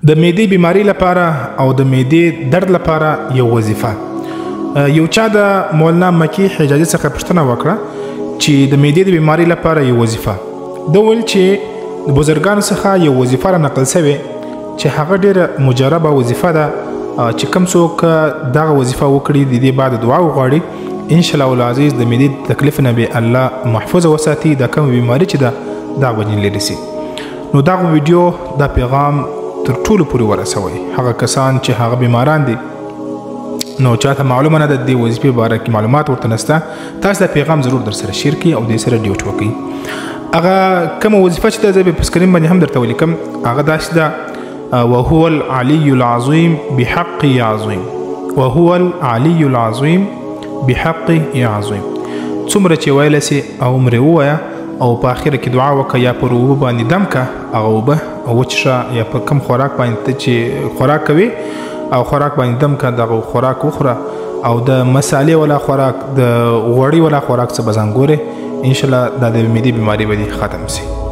د معدې بیماری لپاره او د معدې درد لپاره یو وظیفه. یو چا د مولانا مکی حجازي څخه پوښتنه وکړه چې د معدې د بیماری لپاره یو وظیفه. ده ویل چې د بزرګانو څخه یو وظیفه را نقل شوې چې هغه ډېره مجربه وظیفه ده، چې کوم څوک دغه وظیفه وکړي د دې بعد دعا وغواړي ان شاء الله العزیز د معدې تکلیف نه به الله محفوظ وساتي، دا کوم بیماری چې ده دا به لرې سي. نو دغه ویډیو دا پیغام تر ټولو پورې ورسوئ، هغه کسان چې هغه بیماران دي نو چاته معلومه نه ده د دې وظیفې باره کې معلومات ورته نشته، تاسو دا پیغام ضرور در سره share کړئ او دې سره ډیوټ وکړئ. هغه کومه وظیفه چې ده زه به په screen باندې هم درته ولیکم، هغه داسې ده: وهو العلي العظيم بحق عظيم، وهو العلي العظيم بحق عظيم. څومره چې ویلی سي هغومره ووایه او په اخره کې دعا وکړه، یا پر اوبه باندې دم که هغه اوبه وڅښه، یا په کم خوراک باندې ته چې خوراک کوې او خوراک باندې دم که دغه خوراک وخوره، او د مسالې ولا خوراک د غوړي ولا خوراک څه به ځان ګورې، انشاءالله دا د معدې بیماري به دې ختم سي.